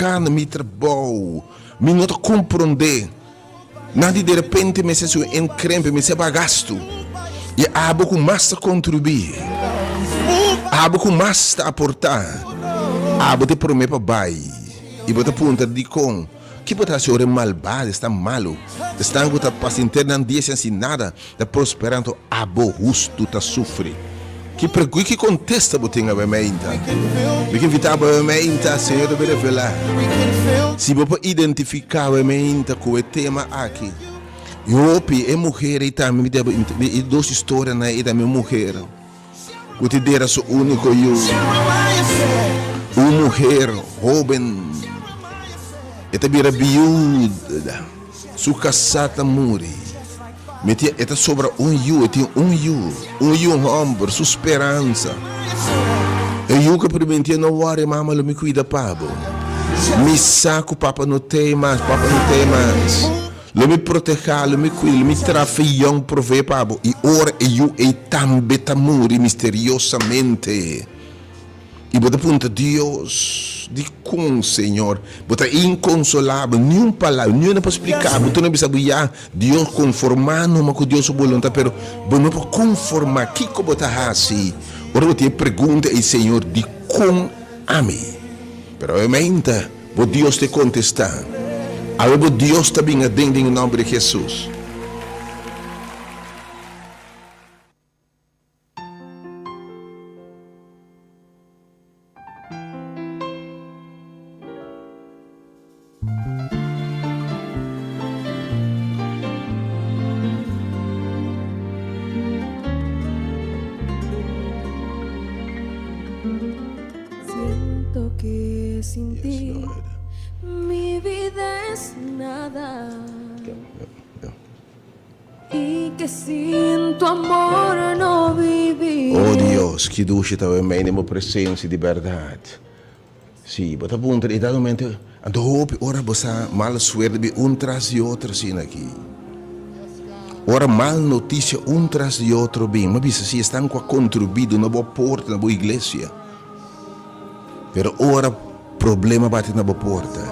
splika na mi trabou. Mi no ta komprondé. Nan di derepente mester hasi un inkrempe, mester baha gastu. I abo ku mas ta kontribuí, abo ku mas ta aportá, abo ta e promé pa bai. I bo ta puntra, Dikon? Ki bo ta hasi ora e malbado, esnan malu, esnan ku ta pasa henter nan dia sin hasi nada, ta prosperá anto abo hustu ta sufri? Ki pregunta, ki kontesta bo tin awe meinta? Mi ke invitá bo awe meinta, Señor ta bin revelá. Si bo por identifiká awe meinta ku e tema aki, i hopi e muher ei tambe, mi ta e dos historianan ei tambe un muher ku ta dera su úniko yu, un muher hóben, e ta bira biuda, su kasá ta muri. Mi tin, e ta sobra un yu, e tin un yu, un yu hòmber, su speransa. E yu ku a primintí, No wòri, mama, lo mi kuida pa bo. Mi sa ku papa no t'ei mas, papa no t'ei mas. Lo mi protehá, lo mi kuida, lo mi traha fiyon provee pa bo. I ora e yu ei tambe ta muri misteriosamente. I bo ta puntra Dios, Dikon, Señor? Bo ta inkonsolabel, niun palabra, niun hende por splika bo. Tur hende bisa bo, Ya, Dios, konformá numa ku Dios su boluntat, pero bo no por konformá. Kiko bo ta hasi ora bo tin e pregunta ei, Señor, dikon ami? Pero awe-meinta, bo Dios ta kontestá. Awe bo Dios ta bin aden den e nòmber di Hesus. Siento que sin Yes, ti Lord. mi vida es nada. Yeah, yeah. Y que sin tu amor no viviré. Oh Dios, ki dushi ta wen mei den bo presencia di berdad. Si, bo ta puntra y dado momento, anto hopi ora bo sa mal suerte bin un tras di otro asina aki. Ora mal noticia un tras di otro bin, mi a bisa si esnan cu a contribui duna bo aporte na bo iglesia. Pero ora problema bati na bo porta,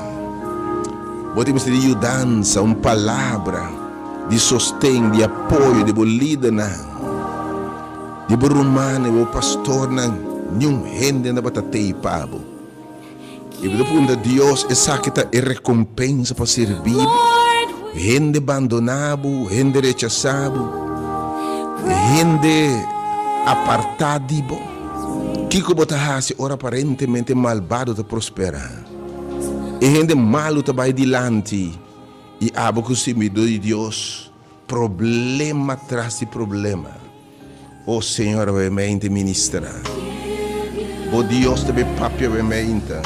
bo tin mester di yudansa, un palabra di sosten, di apoyo di bo lidernan, di bo rumannan, di bo pastornan. Niun hende no tabata tei pa bo. I bo ta puntra Dios, esaki ta e rekompensa pa sirbi bo? Hende bandoná bo, hende rechasá bo, hende apartá di bo. Kiko bo ta hasi ora aparentemente malbado ta prosperá? E hende malu ta bai dilanti i abo ku sirbidó di Dios problema tras di problema. O Señor, awe meinta ministrá. Bo Dios ta be papia awe meinta.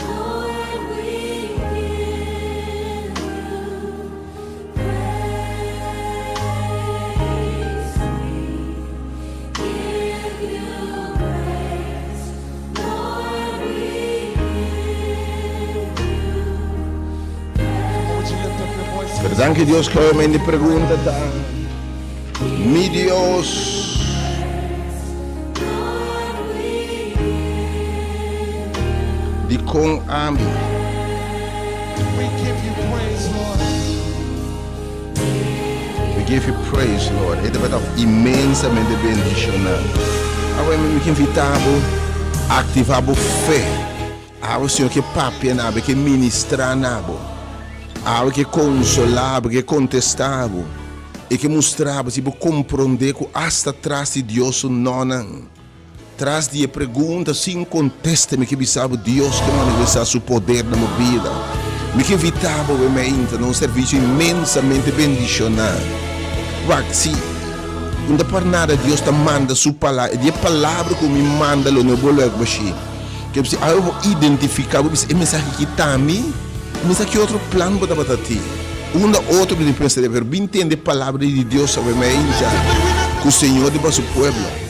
Pero danki Dios ku awe mi pregunta ta, Mi Dios, dikon ami? We give you praise, Lord. E tabata inmensamente bendiciona. Awe mi ke invita bo activa bo fe. Awe Señor ke papia na bo, ke ministra na bo. Awe ke consola bo, ke contesta bo. E ke mustra bo si bo compronde cu hasta tras di Dios su nonan. Tras di e pregunta sin kontesta mi ke bisa bo Dios ke manifestá su poder na bo bida. Mi ke invitá bo e meinta na un servisio inmensamente bendishoná. Wak, si un ta por nada Dios ta manda su palabra, e di e palabra ku mi manda lo no bolbe ku bashí. Ke si awe bo identifiká bo bisa e mensahe aki ta mi, mi sa ki otro plan bo tabata tin. Unda otro bo tin pensa di, pero bin tende e palabra di Dios awe meinta ku Señor di pa su pueblo.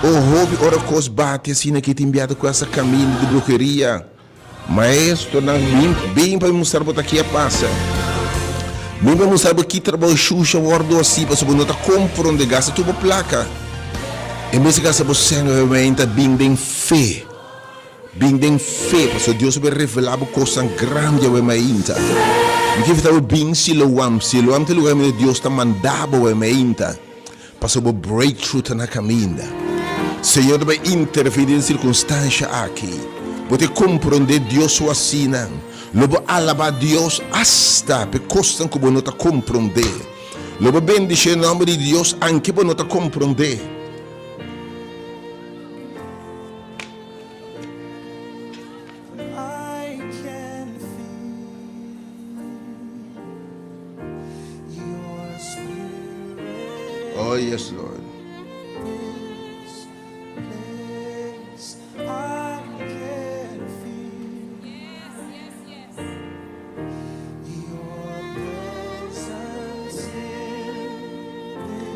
O hopi ora kos bati asina ki tin biaha ta kuesta kaminda di bruheria. Maestronan bin bin pa mi mustra bo ta ki a pasa. Bin pa mi mustra bo ki trabou shusha wòrdu hasi pasobra bo no ta kompronde gasta tur bo plaka. En bes di gasta bo sèn ta bin den fe. Bin den fe, pasobra Dios a bin revelá bo kosnan grandi awe mainta. Mi ke invitá bo bin Siloam. Siloam ta e lugar kaminda Dios ta manda bo awe mainta, pasobra bo breakthrough ta na kaminda. Señor ta bai intervení den sirkunstansha aki. Bo ta komprondé Dios su hasinan. Lo bo alabá Dios asta pa e kosnan ku bo no ta komprondé. Lo bo bendishoná e nòmber di Dios anke bo no ta komprondé. Oh yes Lord.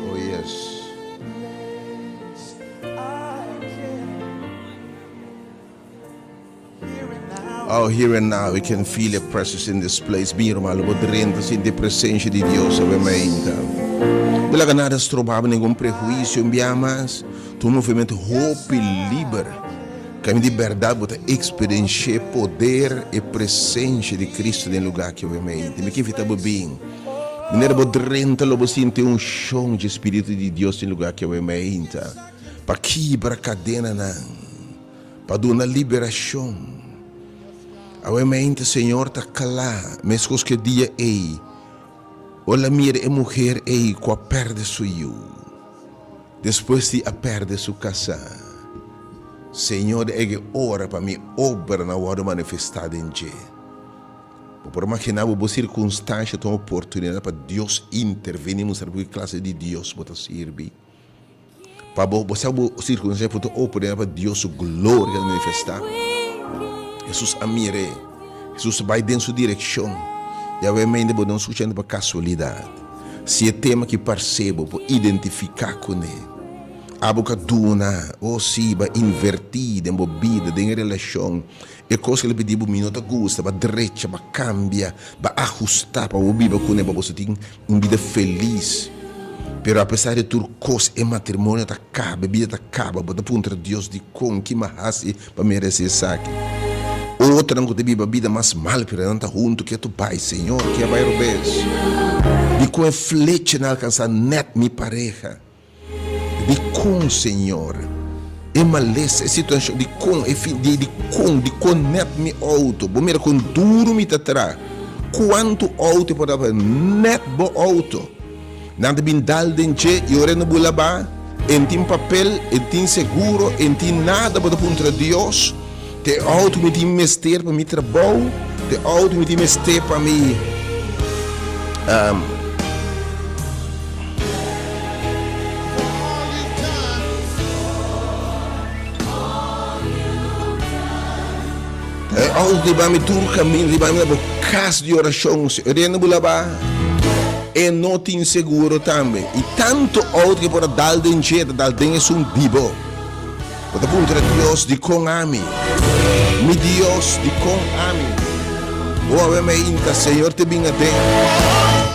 Oh yes. Oh, here and now we can feel your presence in this place. Bin ruman, lo bo drenta sinti e presencia di Dios awe mainta. No laga nada stroba bo, ningun prehuicio, un bia mas. Ta un movimento hopi liber. Kaminda di berdad bo ta experiencia e poder, e presencia di Cristo den lugar aki awe mainta. Mi ke invita bo bin. Manera bo drenta lo bo sinti e uncion dje Spiritu di Dios den lugar aki awe mainta. Pa kibra kadenanan, pa duna liberashon. Awe mainta Señor ta kla, meskos ku e dia ei, ora el a mira e muher ei ku a pèrdè su yu, despues di a pèrdè su kasá. Señor e e ora pa mi obranan wòrdu manifestá den dje. Bo por imaginá bo bo sirkunstansha ta un oportunidat pa Dios intervení mustra bo ki klase di Dios bo ta sirbi. Pa bo, bo sa bo sirkunstansia por ta oportunidat pa Dios su gloria manifestá. Hesus a mir'é. Hesus a bai den su direkshon. Yahweh mente bo no skuchando pa kasualidat. Si e tema ki parse bo por identifiká kuné. Abo ka duna, oh si, ba invertí den bo bida, den e relashon. E kos ku el a pidi bo mi no ta gusta, ba drecha, ba kambia, ba ahustá pa bo biba kuné pa boso tin un bida felis. Pero apesar di tur kos e matrimonio ta kaba, e bida ta kaba, bo ta puntra Dios dikon, ki mi a hasi pa meresé esaki? Otronan ku ta biba bida mas mal pero nan ta huntu ke tu bai, Señor, ke a bai robes? Dikon e flecha nan alkansá nèt mi pareha? Dikon, Señor? E malesa, e situashon, dikon, e fin di, dikon, dikon nèt mi outo? Bo mira kon duru mi ta traha. Kuantu outo e por tabata? Nèt bo outo. Nan ta bin dal den dje i ora e no bula ba, e no tin papel, e no tin seguro, e no tin nada. Bo ta puntra Dios, Ta e outo mi tin mester pa mi trabou? Ta e outo mi tin mester pa mi. E outo ta hiba mi tur kaminda, ta hiba mi na bo kas di orashon. Si e rende bo laba, e no tin seguro tambe. I tantu outo ke por a dal den dje, ta dal den esun di bo. Bo ta puntra Dios, Dikon ami? Mi Dios, dikon ami? O awe mainta, Señor te bin aden.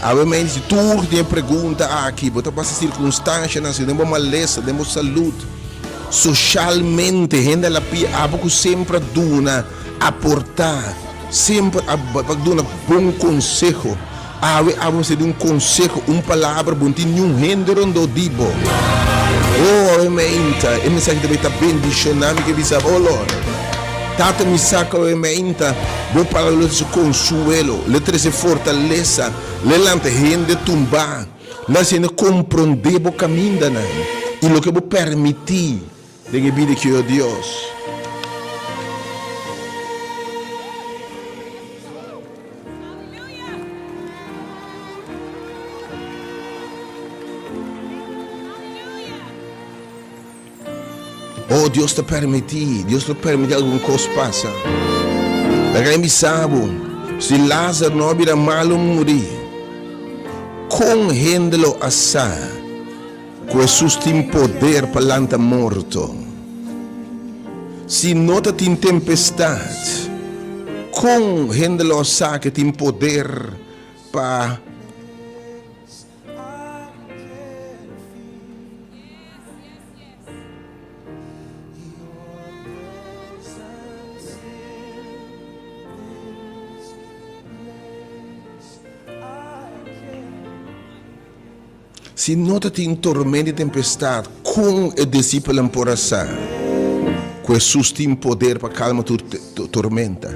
Awe mainta, si tur tin e pregunta aki, bo ta pasa sirkunstanshanan asina den bo malesa, den bo salud, soshalmente, hende a la pia abo ku semper a duna, aportá, semper a duna bon konseho. Awe abo mester di un conseho, un palabra, bo no tin niun hende rondó di bo. Oh, awe meinta, e mensahe ta bay ta bendiciona mi ke bisa bo, Lord. Tata, mi sa cu awe meinta bo palabra lo trece consuelo, lo trece fortalesa, lo lanta hende tumba, lo haci hende comprende bo camindanan y loke bo permiti den e bida aki, oh Dios. Oh, Dios ta permití, Dios lo permití algun kos pasa. Laga mi bisa bo, si Lázaro no a bira malu muri, kon hende lo a sa ku Hesus tin poder pa lanta morto? Si no ta tin tempestat, kon hende lo a sa ku e tin poder pa Si no ta tin tormenta i tempestat, kon e disipelnan por a sa ku Hesus tin poder pa kalma tur tormenta?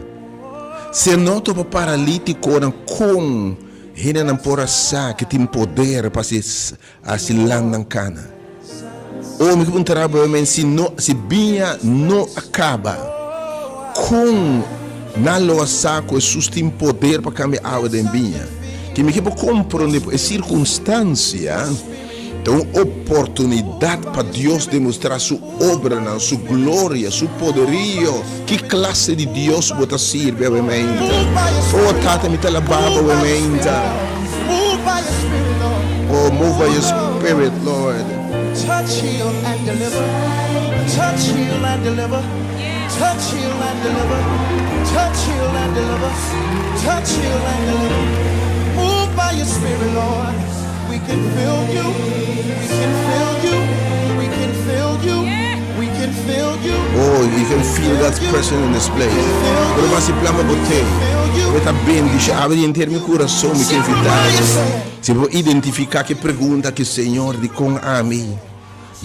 Si e no topa paralítikonan, kon hendenan por a sa ku e tin poder pa hasi lannan kana? O mi ke puntra bo men, si no, si biña no a kaba, kon nan lo a sa ku Hesus tin poder pa kambia awa den biña? Ke mi ke por komprondé ku e sirkunstansia ta un oportunidat pa Dios demostrá su obranan, su gloria, su poderio. Ki klase di Dios bo ta sirbi awe meinta? O Tata, mi ta alabá bo awe meinta. Oh, move by your spirit, Lord. Touch, heal, and deliver. Touch, heal, and deliver. Touch, heal, and deliver. Touch, heal, and deliver. Touch, heal, and deliver. Move by your spirit, Lord. We can feel you. We can feel you. We can feel you. We can feel you. Oh, you can feel God's presence in this place. Pero mas si plama bo te, bo ta bendicion. Awe di henter mi curason mi ke invita bo. Si bo identifica ke pregunta ki Señor dikon ami?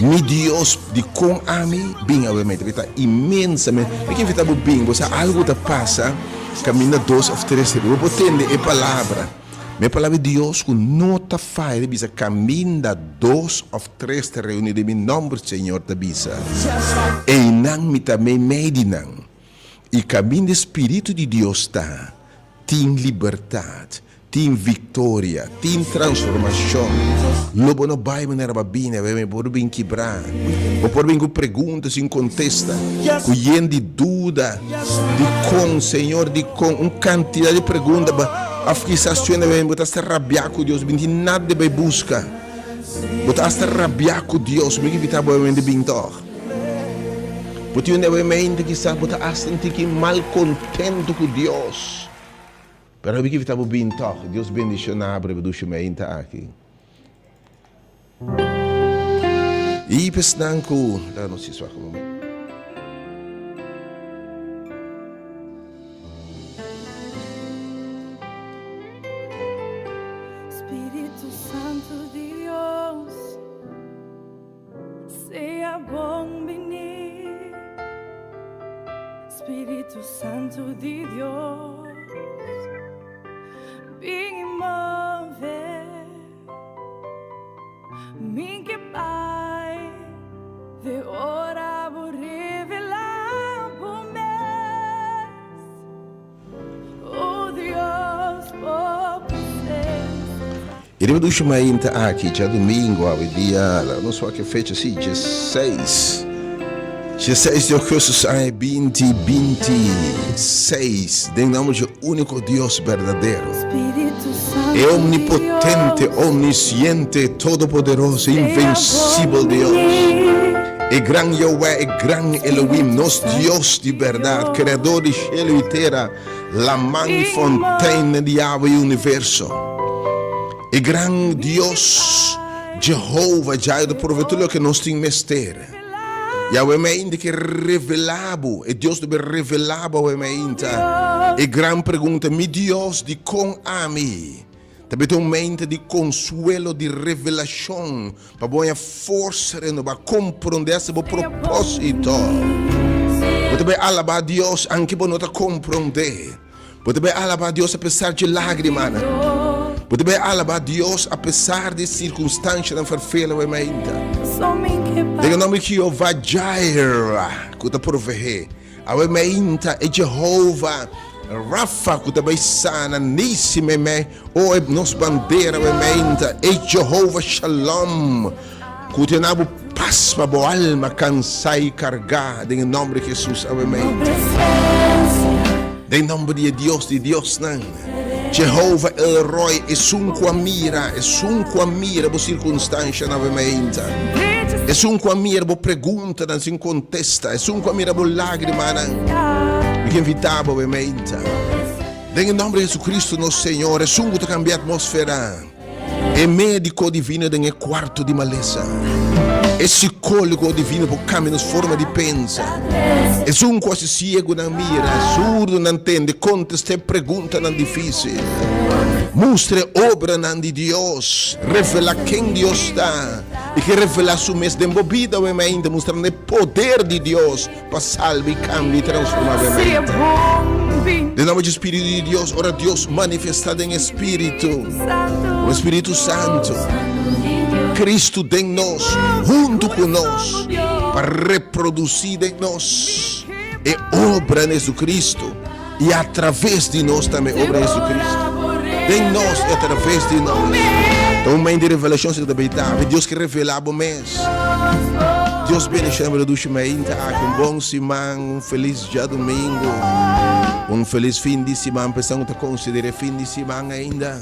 Mi Dios dikon ami? Bin awe mete. Mi ta inmensamente. Mi ke invita bo bin. Bo sa algo ta pasa caminda dos of tres. Bo por tende e palabra. Mi palabra di Dios ku no ta faya ta bisa kaminda dos òf tres ta reuní den mi nòmber, Señor ta bisa, einan mi ta meimei di nan. I kaminda e Spiritu di Dios ta, tin libertat, tin viktoria, tin transformashon. Lo bo no bai manera bo a bini, awe bo por bin kibrá, bo por bin ku pregunta sin kontesta, ku yen di duda. Dikon, Señor, dikon? Un kantidat di pregunta bo af kisas suena wen bo ta asta rabiá ku Dios, bo no tin nada di bai buska. Bo ta asta rabiá ku Dios, mi ke invitá bo awe di bin tòg. Bo tin un awe mente kisas bo ta asta un tiki malkontentu ku Dios. Pero mi ke invitá bo bin tòg. Dios bendishoná bo riba dushi mente aki. I pa esnan ku ta nos si swak un momento. Spiritu Santu di Dios, sea bon bini. Spiritu Santu di Dios, bin i move. Mi ke bai de ora bo revelá bo mes, oh Dios, bo presensia. E riba dushi mainta aki djadumingu awe dia, laga nos wak e fecha si, dieseis, dieseis di augustus aña binti binti seis, den nomber dje úniko Dios berdadero. E omnipotente, omnisiente, todopoderoso, invencibel Dios, e gran Yahweh, e gran Elohim, nos Dios di berdad, Creador di shelu i tera, laman i fontein di awa i universo, e gran Dios Jehovah, Jireh ta provee tur loke nos tin mester. Yahweh meinta ke revelá bo, e Dios debe revelá bo Yahweh meinta. E gran pregunta, mi Dios, dikon ami? Ta bita un meinta di konsuelo, di revelashon, pa bo haña forsa renobá, komprondé hasta bo propósito. Bo ta bai alabá Dios anke bo no ta komprondé. Bo ta bai alabá Dios apesar dje lágrimanan. Bo ta bai alabá Dios apesar di sirkunstanshanan ferfelu e mainta. Den e nòmber di Jehová Jireh, ku ta proveé. Awe mainta e Jehová Rafa ku ta bai sana Nisi meimei, o e nos bandera awe mainta e Jehová Shalom ku ta duna bo pas pa bo alma kansá i kargá den e nòmber di Hesus awe mainta. Den nòmber di e Dios di diosnan, Jehová El Roi, esun ku a mira, esun ku a mira bo sirkunstanshanan awe mainta, esun ku a mira bo preguntanan sin kontesta, esun ku a mira bo lágrimanan, mi ke invitá bo awe mainta. Den e nòmber di Jesucristo nos Señor, esun ku ta kambia atmósfera. E médiko divino den e kuarto di malesa. E sikólogo divino por kambia nos forma di pensa. Esun ku hasi siegunan mira, surdunan tende, kontest'é preguntanan difísil, mustra e obranan di Dios, revelá ken Dios ta i ke revelá su mes den bo bida awe mainta, mustrando e poder di Dios pa salba i kambia i transformá bo mainta. Den nòmber dje Spiritu di Dios, ora Dios manifestá den e Spiritu, o Spiritu Santu, Kristu den nos, huntu ku nos, pa reprodusí den nos e obra di Jesucristo i atraves di nos tambe e obra di Jesucristo. Den nos i atraves di nos. Ta un mente di revelashon si ta bay ta. Dios ke revelá bo mes. Dios bendiciona bo dushi mainta aki. Un bon siman, un felis djadumingu, un felis fin di siman pa esnan ku ta konsider'é fin di siman ainda.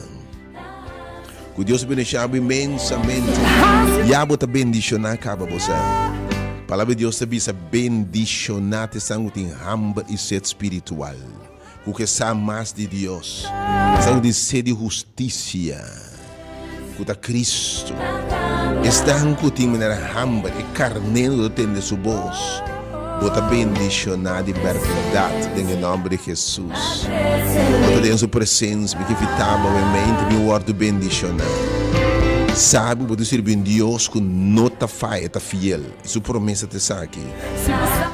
Ku Dios bendiciona bo inmensamente. Ya bo ta bendiciona kaba bo sa. Palabra di Dios ta bisa bendiciona ta esnan ku tin hamber i sed spiritual, ku ke sa mas di Dios, esnan ku tin sed di hustisia, ku ta Cristo. Esnan ku tin manera hamber, e karnero ku ta tende su bos. Bo ta bendishoná di bèrdat den e nòmber di Hesus. Bo ta den su presensia, mi ke invitá bo awe mente bin wòrdu bendishoná. Sabi ku bo ta sirbi un Dios ku no ta faya, e ta fiel, i su promesa ta esaki,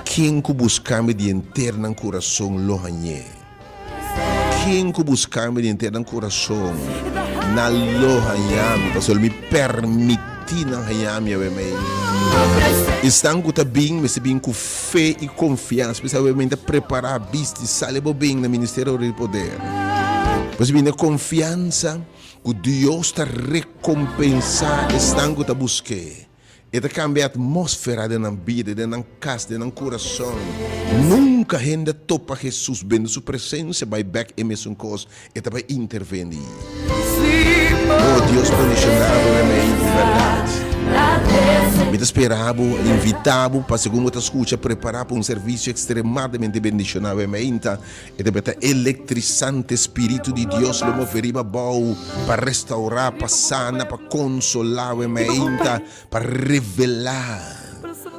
Ken ku buska mi di henter nan kurason lo hañ'é. Ken ku buska mi di henter nan kurason, nan lo haña mi, pasobra mi permití nan haña mi awe mei. Esnan ku ta bin mester bin ku fe i konfiansa, p'esei awe mei ta prepará, bisti, sali bo bin na Ministerio Ora di Poder. Mester bin na konfiansa ku Dios ta rekompensá esnan ku ta busk'é. E ta kambia e atmósfera den nan bida, den nan kas, den nan kurason. Nunka hende a topa Hesus bende su presensia bai bèk e mesun kos, e ta bai intervení. Oh Dios bendishoná bo remei di bèrdat. Mi ta spera bo, invitá bo pa segun bo ta skucha prepará pa un servisio ekstremadamente bendishoná remei ta. E ta beta elektrisante spiritu di Dios lo move riba bou pa restaurá, pa sana, pa konsolá we meinta, pa revelá,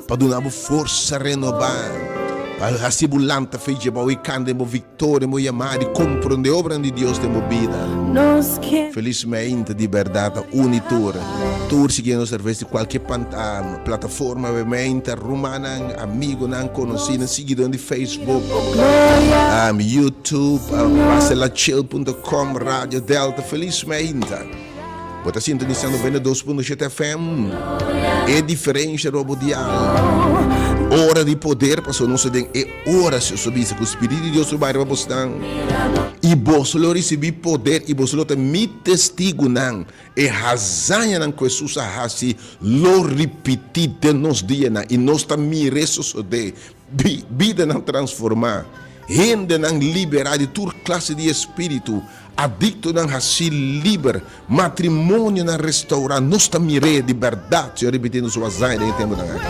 pa duna bo forsa renobá, pa hasi bo lanta fe dje bou i kanta den bo viktoria, den bo yamada i komprondé obranan di Dios den bo bida. Felis meinta di bèrdat a uni tur, tur siguiendo nos atraves di kualke plataforma we meinta, rumannan, amigunan, konosínan, siguidónan di Facebook, YouTube, baselachil.com, Radio Delta, felis meinta. Bo ta sintonisando 92.7 FM. E diferencia robo dial. Ora di poder paso nos den e ora si oso bisa ku Spiritu di Dios lo bai riba bosnan. I boso lo risibí poder i boso lo ta mi testigunan. E hazañanan ku Hesus a hasi lo ripití den nos dianan i nos ta mir'é sosodé. Bidanan transformá, hendenan liberá di tur klase di espíritu, adiktonan hasí liber, matrimonionan restourá. Nos ta mir'é di bèrdat, Señor ripitiendo su hazaña den e tempunan aki.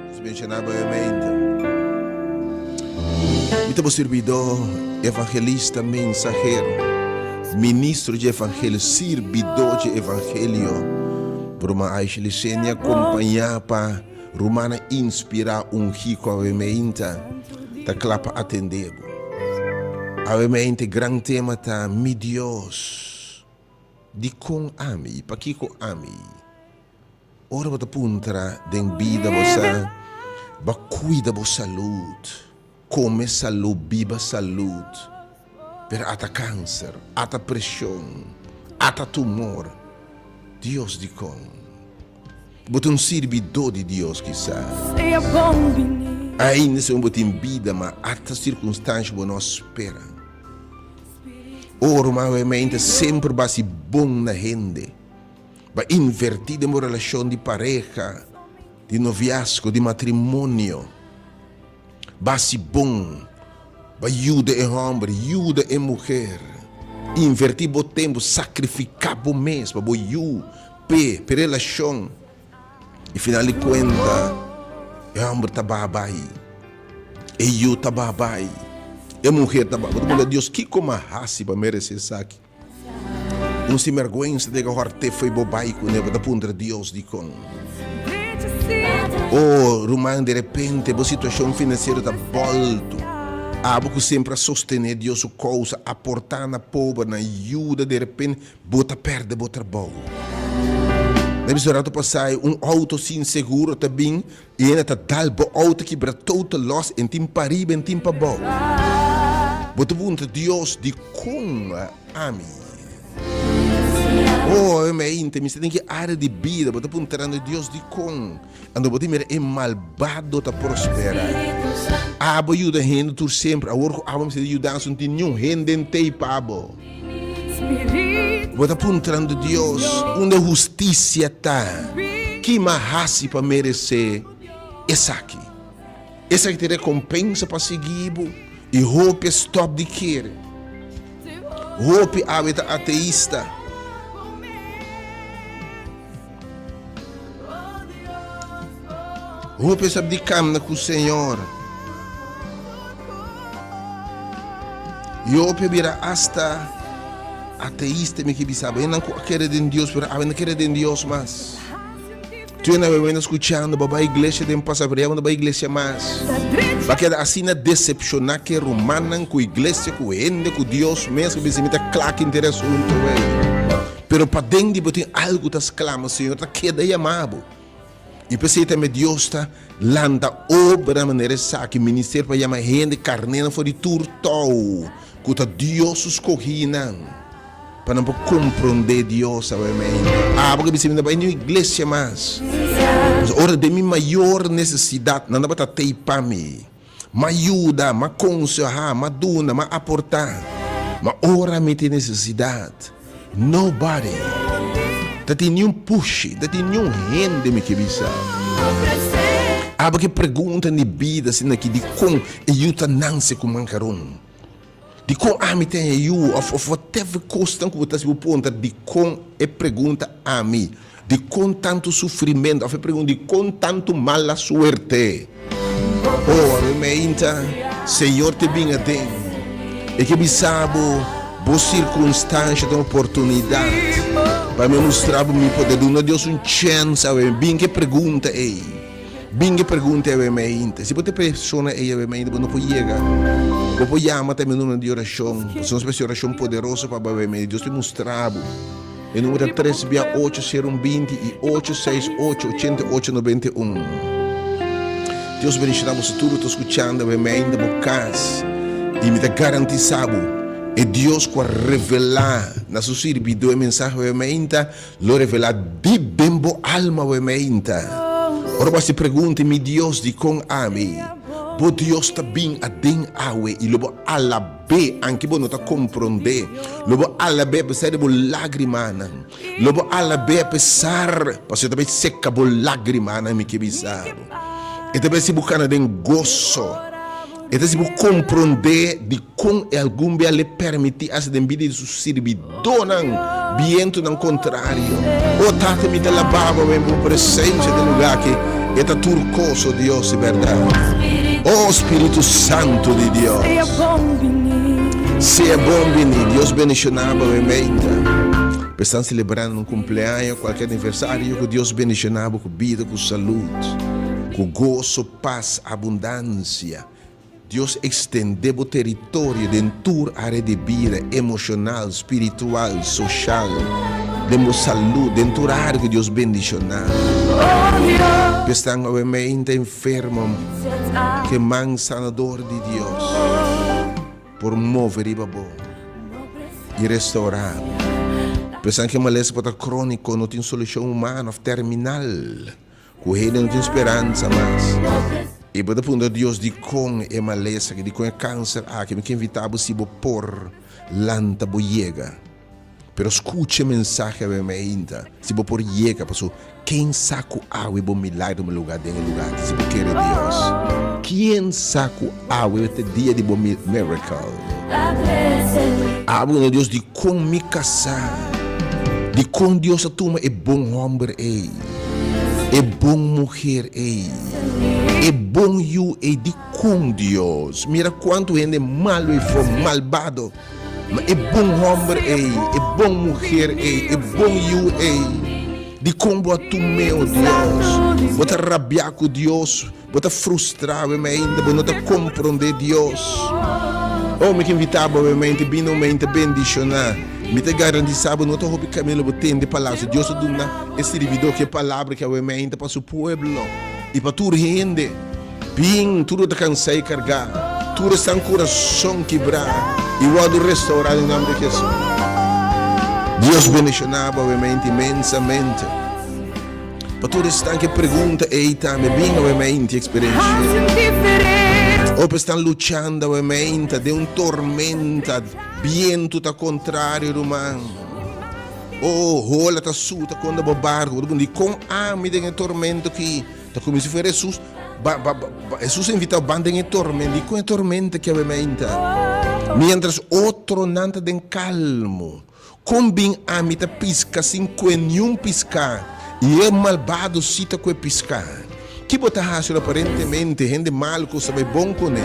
Nos menshoná brevemente. Mi ta bo sirbidó, evangelista, mensahero, ministro dje evangelio, sirbidó dje evangelio. Broma Aisha Licenia kompañá pa rumannan inspirá, ungí ku awe meinta ta kla pa atendé bo. Awe meinta e gran tema ta Mi Dios, dikon ami? Pakiko ami? Ora bo ta puntra den bida bo sa bo a cuida bo salud, come salud, biba salud, pero ata cancer, ata presion, ata tumor, Dios dicon? Bo ta un sirbidor di Dios kisas, ainda si bo tin bida ma ata circunstancia bo no a spera. Ora bo mente semper bo haci bon na hende. Ba invertí den bo relashon di pareha, di noviasgo, di matrimonio. Ba hasi bon, ba yuda e hòmber, yuda e muher. Invertí bo tempu, sakrifiká bo mes pa bo yu, p'e, p'e relashon. I final di kuenta, e hòmber ta baha bai, e yu ta baha bai. E muher ta bo ta puntra Dios kiko m'a hasi pa merese esaki? Un sinbergwensa ta yega hòrt'é fo'i bo bai kuné, bo ta puntra Dios dikon? Oh, ruman, derepente bo situashon finansiero ta bòltu. Abo ku semper a sostené Dios su kousa, aportá na pobernan, yuda, derepente bo ta pèrdè bo trabou. Na bisto rato pasá un outo sin seguro ta bin I hende ta dal bo auto kibra total loss en tin pa riba en tin pa bou. Bo ta puntra Dios dikon ami? Oh mente mi sta den ki area di bida bo ta puntrando Dios dikon? Anto bo ta mira e malbado ta prospera. Abo yuda hende tur semper awor ku abo mester di yudansa no tin niun hende entei pa bo. Bo ta puntrando Dios, Unda hustisia ta? Ki m'a hasi pa meresé esaki? Esaki ta e rekompensa pa sigui bo? I hopi a stòp di kere. Hopi awe ta ateista. Hopi a stòp di kamna ku Señor. I hopi a bira asta ateista, mi ke bisa bo. Hendenan ku a kere den Dios, pero awe no kere den Dios mas. Tur hende awe wenda skuchando, bo a bai iglesia den pasado, pero ya bo no bai iglesia mas. Bo a keda asina desepshoná ku e rumannan, ku iglesia, ku hende, ku Dios mes, ku bisa mi ta kla ku henter e asuntu ei. Pero paden di bo tin algu ta sklama, Señor ta keda yama bo. I p'esei tambe Dios ta lanta obra manera esaki, ministerio pa yama hende karnénan for di tur tou ku ta Dios su skohínan, pa nan por komprondé Dios awemente. Abo ke bisa mi no bai niun iglesia mas. Pasobra ora den mi mayor nesesidat nan tabata tei pa mi. M'a yuda, m'a konsehá, m'a duna, m'a aportá. Ma ora mi tin nesesidat, nobody ta tin niun pushi, ta tin niun hende mi ke bisa. Abo ke pregunta di bida asina aki, dikon e yu ta nanse ku mankaron? Dikon ami ta e yu? Of of whatever kosnan ku bo ta hasi bo puntra dikon e pregunta ami. Dikon tantu sufrimentu? Òf e pregunta, dikon tantu mala suerte? Oh, awe meinta, Señor te bin aden. E ke bisa bo, bo sirkunstansha ta un oportunidat pa mi mustra bo mi poder. Duna Dios un chèns awe. Bin ke pregunta ei. Bin ke pregunta ei awe meinta. Si bo ta e persona ei awe meinta, bo no por yega. Bo por yama tambe numero di orashon. Pasobra nos mester orashon poderoso pa bo awe meinta. Dios te mustra bo. E numero ta tres bia ocho sero un binti i ocho seis ocho ochenta i ocho noventa i un. Dios bendiciona boso tur ku ta skuchando awe mei den bo kas i mi ta garantisa bo e Dios ku a revela na su sirbidó e mensahe awe meinta lo revela dip den bo alma awe meinta. Ora bo hasi pregunta mi Dios dikon ami? Bo Dios ta bin aden awe i lo bo alaba. Be, anke bo no ta komprondé. Lo bo alab'é apesar di bo lágrimanan. Lo bo alab'é apesar, pasobra e ta bai seka bo lágrimanan, mi ke bisa bo. E ta bai hasi bo kana den goso. E ta hasi bo komprondé dikon e algun bia l'e permití hasta den bida di su sirbidónan bientunan kontrario. O Tata, mi ta alabá bo den bo presensia den lugá aki. E ta tur kos, o Dios di bèrdat. O Spiritu Santu di Dios, sea bon biní. Dios bendishoná bo meimeinta. Bo estan selebrando un kumpleaño, kualke aniversario, ku Dios bendishoná bo ku bida, ku salud, ku goso, pas, abundansia. Dios extende bo teritorio den tur area di bida, emocional, spiritual, social, den bo salud, den tur area cu Dios bendiciona. Pestan awe meinta enfermo, ke man sanador di Dios por move riba bo y restaura bo. Pestan ke malesa por ta cronico, no tin solucion humano of terminal. Ku hende no tin speransa mas. I bo ta puntra Dios dikon e malesa aki, dikon e kanser aki. Mi ke invitá bo si bo por lanta bo yega. Pero skucha e mensahe awe mainta, si bo por yega, paso ken sa ku awe bo milagro tuma lugá den e lugá aki si bo kere Dios. Ken sa ku awe ta e dia di bo miracle. Awe puntra Dios dikon mi kasá, dikon Dios a tuma e bon hòmber ei. E bon muher ei, e bon yu ei dikon Dios? Mira kuantu hende malu ei for, malbado. Ma e bon hòmber ei, e bon muher ei, e bon yu ei, dikon bo a tum'é, o Dios? Bo ta rabiá ku Dios, bo ta frustrá awe ainda, bo no ta komprondé Dios. O, mi ke invitá bo awe mente, bini un mente bendishoná. Mi ta garantisá bo, no ta hopi kaminda lo bo tende palabra. Si Dios a duna e sirbidó ki e palabra ki awe mente pa su pueblo i pa tur hende. Bin, tur lo ta kansá i kargá, tur esnan kurason kibrá i wòrdu restourá den nòmber di Hesus. Dios bendishoná bo awemente inmensamente. Pa tur esnan ke pregunta ei tambe, bin awemente i eksperenshia. Hopi esnan luchando awemente den un tormenta, bientu ta kontrario ruman. Oh, hola ta suta kontra bo barku, bo ta puntra, Dikon ami den e tormento aki? Ta kuminsá fuera Hesus, ba, ba, ba, Hesus a invitá ban den e tormenta. Di kon e tormenta ki a bementa? Miéntras otronan ta den kalmu, kon bin ami ta piska sin kue niun piská, i e malbado sí ta kue piská? Ki bo ta hasi ora aparentemente hende malu kos ta bai bon kuné,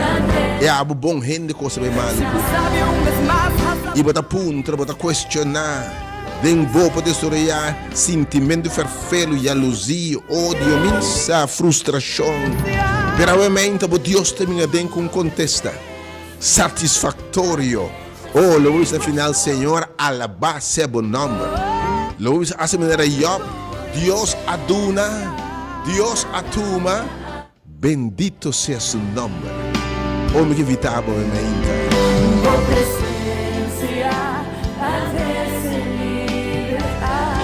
i abo bon hende kos ta bai malu ku? I bo ta puntra, bo ta kuestioná. Den bo por desaroyá sintimentu ferfelu, yaluzí, odio, minsa, frustrashon. Pero awe meinta bo Dios ta bin aden ku un kontesta satisfaktorio. Oh, lo bo bisa na final, Señor, alabá sea bo nòmber. Lo bo bisa hasi manera Yòb, Dios a duna, Dios a tuma. Bendito sea su nomber. Oh mi ke invita bo awe mainta. Bo presencia ta trece libertad.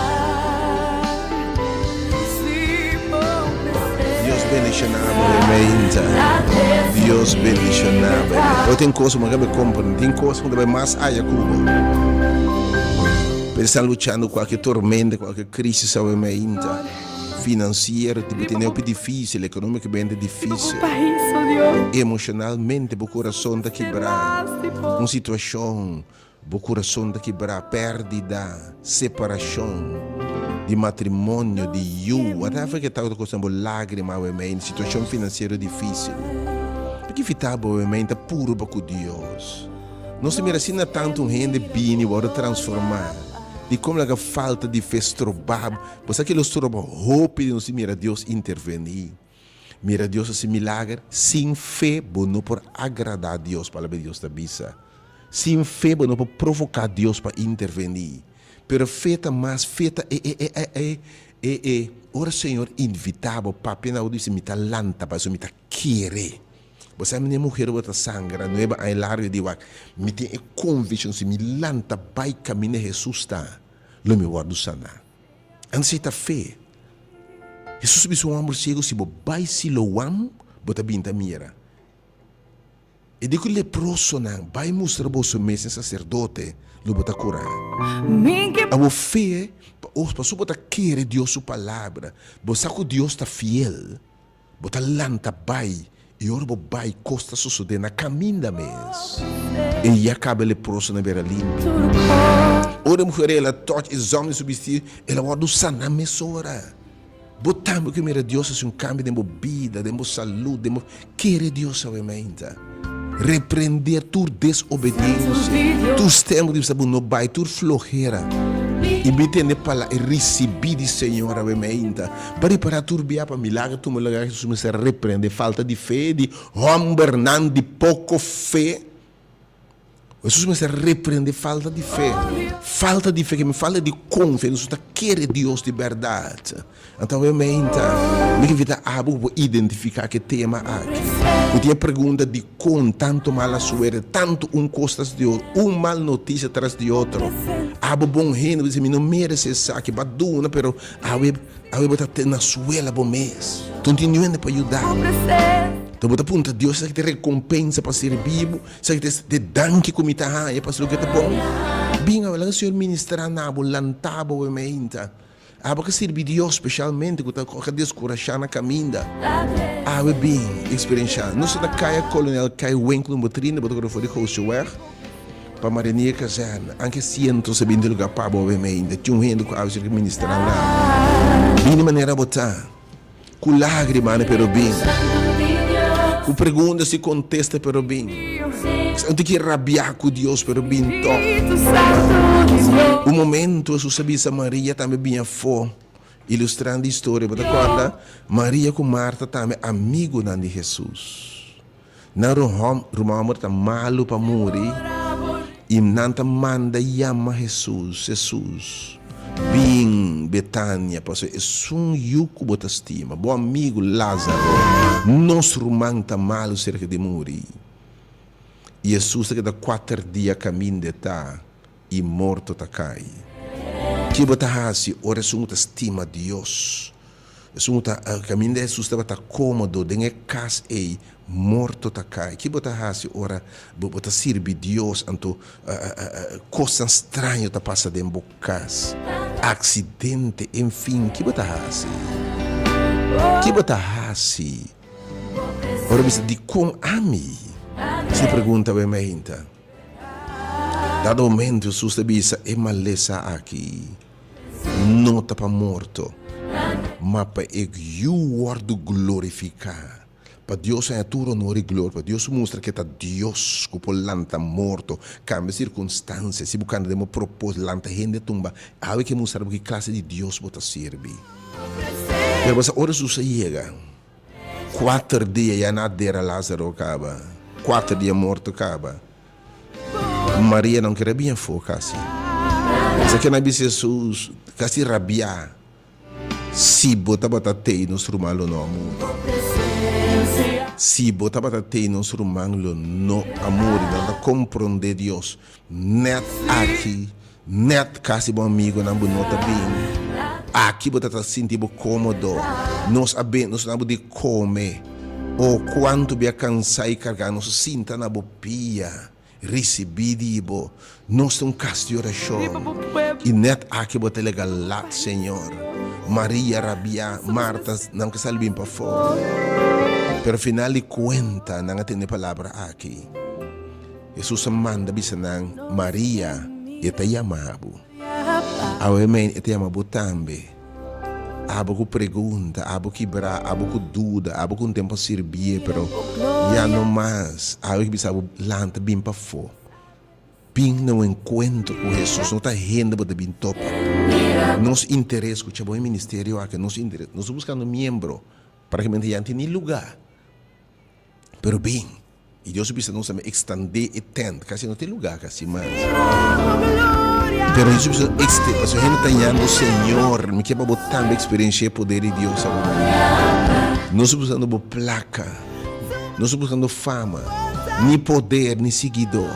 Si bo presencia Dios bendiciona bo awe mainta. Dios bendiciona bo awe mainta. Bo tin cos bo no ka comprende. Tin cos ku ta bai mas aya ku bo. Pero esnan luchando cualke tormenta, cualke crisis awe mainta. Financiero ti bo tene hopi dificil, economicamente dificil, emocionalmente bo corazon ta kibra, un situacion bo corazon ta kibra, perdida, separacion di matrimonio, di yu, whatever ke ta ku ta cosnan bo lagrima awe mei, situacion financiero dificil. P'e kifita bo awe mei ta purba cu Dios. Nos ta mira asina tantu un hende bini wòrdu transformá di kon laga falta di fe stroba bo. Bo sa ke lo stroba hopi di nos di mira Dios intervení, mira Dios hasi milager. Sin fe bo no por agradá Dios, Palabra di Dios ta bisa. Sin fe bo no por provoká Dios pa intervení. Pero fe ta mas, fe ta e e e e e e e ora Señor invitá bo papia na bo di bisa mi ta lanta pasobra mi ta kere. Bo sa mi ne muher bo ta sangra nuebe aña largo di wak mi tin e conviccion si mi lanta bay caminda Jesus ta lo mi wordo sana. Ansi ta fe. Jesus a bisa un homber ciego si bo bay Siloam bo ta bin ta mira. E di cu leprosonan bay mustra boso mes na sacerdote lo bo ta cura. Awor fe pasobra bo ta kere Dios su palabra bo sa cu Dios ta fiel. Bo ta lanta bai, i ora bo bai kos ta sosodé na kaminda mes. E ya kaba e leproso na bira limpi. Ora e muher el a tòch e zòm di su bistí, el a wòrdu saná mesora. Bo tambe ku mira Dios hasi un kambio den bo bida, den bo salú, den bo. Kere Dios awe mainta. Reprendé tur desobediensia, tur stèm ku ta bisa bo no bai, tur flohera. I mi tende pala i risibí di Señor awe mainta. Pa ripará tur bia pa milager tuma lugá, Hesus mester a reprendé falta di fe di hòmbernan di poko fe. Hesus mester reprende falta di fe. Falta di fe, ke mi falta di konfia, nos no ta kere Dios di bèrdat. Anto awe meinta, mi ke invitá abo ku por identifiká ku e tema aki. Ku tin e pregunta dikon tantu mala suerte, tantu un kos tras di otro, un mal notisia tras di otro. Abo bon hende, bo ta bisa mi no merese esaki, bo a duna, pero awe awe bo ta na suela bo mes. No tin niun hende pa yuda bo. Anto bo ta puntra Dios esaki ta rekompensa pa sirbi bo? Sa ki ta e danki ku mi ta haña pa loke ta bon? Bin awe, laga Señor ministrá na bo, lantá bo awe meinta. Abo ke sirbi Dios, spesialmente ku ta ka deskurashá na kaminda. Awe bin eksperenshá. Nos ta na Kaya Kolonel Kai Winkel number 30, bo ta kore for di Gooseweg pa Marinier Kazerne. Anke siento sa bin di lugá pa bo awe meinta. Tin un hende ku awe Señor ke ministrá na bo. Bin di manera bo ta. Ku lágrimanan pero bin. Ku preguntas i kontesta pero bin. Kisas un tiki rabiá ku Dios pero bin tòg. Un momento Hesus a bisa Maria tambe bin afó, ilustrando e historia. Bo ta kòrda? Maria ku Marta tambe amigunan di Hesus. Nan ruman hòmber ta malu pa muri i nan ta manda yama Hesus, Hesus, bin Betania, pasobra esun yu ku bo ta stima, bo amigu Lázaro, nos ruman ta malu serka di muri. I Hesus ta keda kuater dia kaminda e ta i morto ta kai. Ke bo ta hasi ora esun ku ta stima Dios, esun ku ta kaminda Hesus tabata kómodo den e kas ei, morto ta kai? Ke bo ta hasi ora bo ta sirbi Dios anto kosnan straño ta pasa den bo kas, aksidente, enfin, ke bo ta hasi? Ke bo ta hasi ora bo bisa, Dikon ami? Si pregunta bo e meinta. Dado momento Hesus ta bisa, E malesa aki no ta pa morto, ma pa e Yu wòrdu glorifiká, pa Dios haña tur honor i gloria, pa Dios mustra ku e ta Dios ku por lanta morto, kambia sirkunstansia, si bo kanda den bo propos, lanta hende tumba. Awe ke mustra bo ki klase di Dios bo ta sirbi. Pero bo sa ora Hesus a yega. Kuater dia ya na dera Lázaro kaba. Kuater dia morto kaba. Maria no kere bin afó kasi. Esaki nan bisa Hesus kasi rabiá, Si bo tabata tei nos ruman lo no a muri. Si bo tabata tei nos ruman lo no a muri. Nan ta komprondé Dios. Nèt aki, nèt kasi bo amigonan bo no ta bin. Aki bo ta ta sinti bo kómodo. Nos a bin, nos a duna bo di kome. O kuantu bia kansá i kargá, nos a sinta na bo pia, risibí di bo. Nos ta un kas di orashon. I nèt aki bo ta lega lat, Señor. Maria rabiá, Marta, nan ke sali bin pafó. Pero final di kuenta nan a tende e palabra aki. Hesus a manda bisa nan, Maria, e ta yama bo. Awe men e ta yama bo tambe. Abo ku pregunta, abo kibrá, abo ku duda, abo ku un tempu a sirbié, pero ya no mas. Awe ki bisa bo, lanta bin pafó. Bin na un enkuentro ku Hesus. No ta hende bo ta bin topa. Nos interes, skucha bon e ministerio aki, nos interes, nos ta buskando miembro, praktikamente ya no tin ni lugá. Pero bin. I Dios a bisa nos tambe ekstandé e tènt. Kasi no tin lugá kasi mas. Pero Dios a bisa nos ekstendé. Pasobra hende ta yando, Señor, mi ke pa bo tambe eksperenshia e poder di Dios awor. Nos ta buscando bo plaka. Nos ta buscando fama, ni poder, ni siguidó.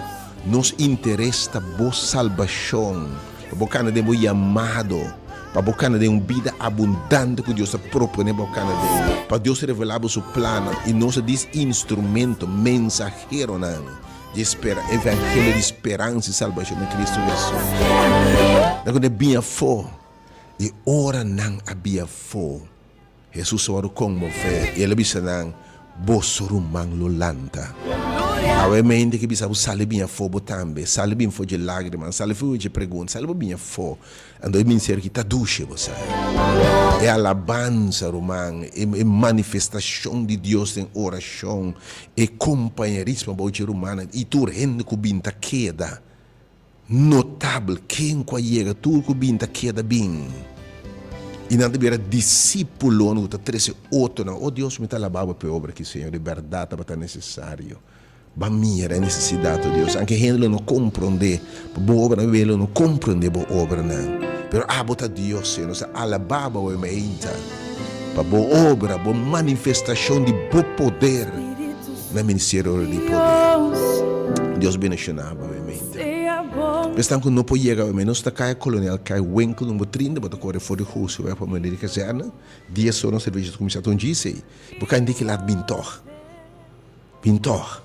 Nos interes ta bo salbashon. Pa bo kana den bo yamado, pa bo kana den un bida abundante ku Dios a proponé pa bo kana den, pa Dios revelá bo su plannan i nos a dis instrumento, mensaheronan di espera, evangelio di speransa i salbashon den Kristu Hesus. Nan ku ta bin afó, i ora nan a bin afó, Hesus a wòrdu konmové i el a bisa nan, Boso ruman lo lanta. Awe mente ke bisa bo sali bin afó bo tambe, sali bin for dje lágrimanan, sali for dje pregunta, sali bo bin afó. Anto e ministerio ki ta dushe bo sa. E alabansa, ruman, e manifestashon di Dios den orashon, e kompañerismo bou dje rumannan i tur hende ku bin ta keda. Notabel, ken ku a yega, tur ku bin ta keda bin. I nan ta bira disípulonan ku ta trese otronan. O Dios, mi ta alabá bo pa e obra aki, Señor. Di bèrdat tabata nesesario. Bo a mira e nesesidat, o Dios. Anke hende lo no komprondé bo obranan, hende lo no komprondé bo obranan. Pero abo ta Dios, Señor. Nos ta alabá bo awe mainta pa bo obra, bo manifestashon di bo poder na Ministerio Ora di Poder. Dios bendishoná bo awe mainta. Esnan ku no por yega awe nos ta kaya Kolonel Kai Winkel number trinta, bo ta kore for di Gooseweg pa manera di kazèrne. Dies ora nos servisio ta kuminsá ta un djisei. Bo kai di ki lat bin tòg. Bin tòg.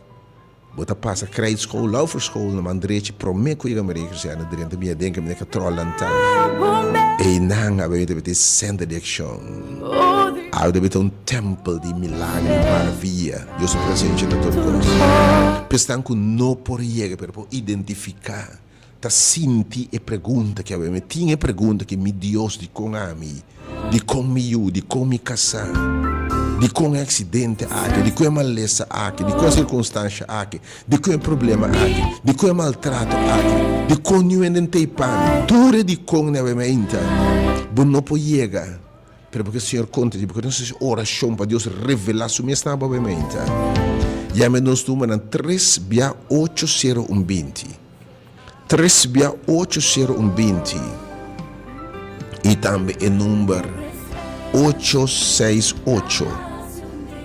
Bo ta pasa Krijtschool, Lauferschool na man drechi promé ku yega Maria Kazèrne drenta bin aden kaminda katròl lantá. Einan awe ta bete sentro di akshon. Awe ta bete un tèmpel di milagro i maravia. Dios su presencia ta tur cos. P'esnan cu no por yega pero por identifica, ta sinti e pregunta ki awe mi tin e pregunta ki mi Dios dicon ami? Dikon mi yu? Dikon mi kasá? Dikon e aksidente aki? Dikon e malesa aki? Dikon e sirkunstansha aki? Dikon e problema aki? Dikon e maltrato aki? Dikon niun hende n'tei pa mi? Tur e dikon na awe mainta bo no por yega. Pero porque Señor conta di porque nos haci oracion pa Dios revela su mes na bo mente. Yame nos numernan tres bia ocho sero un binti. Tres bia ocho sero un binti. Y tambe e number ocho seis ocho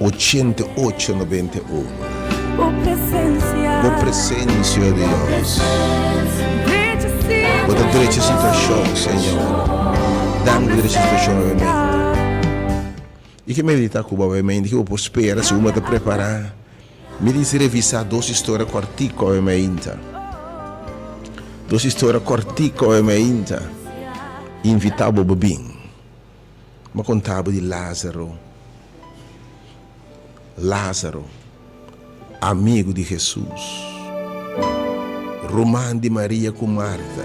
ochenta ocho noventa y uno. Bo presencia, Dios. Bo ta drecha situacion, Señor. Dam bo drecha situacion nuevamente. Y ke medita cu bo nuevamente, ke bo por spera si bo ta prepara. Mi dici revisa dos historia cortico nuevamente. Dos historia cortico nuevamente. Invita bo bo bin. Bo conta bo di Lazaro. Lázaro, amigu di Hesus, ruman di Maria ku Marta,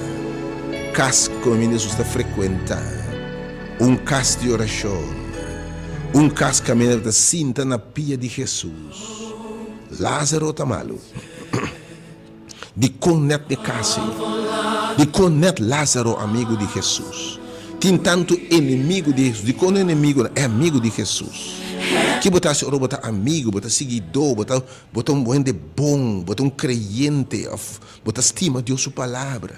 kas ku kaminda Hesus ta frekuentá, un kas di orashon, un kas kaminda ta sinta na pia di Hesus. Lázaro ta malu. Dikon nèt e kas ei? Dikon nèt Lázaro, amigu di Hesus? Tin tantu enemigu di Hesus. Dikon enemigunan e amigu di Hesus? Ki bo ta hasi ora bo ta amigu, bo ta siguidó, bo ta bo ta un hende bon, bo ta un kreyente òf bo ta stima Dios su Palabra?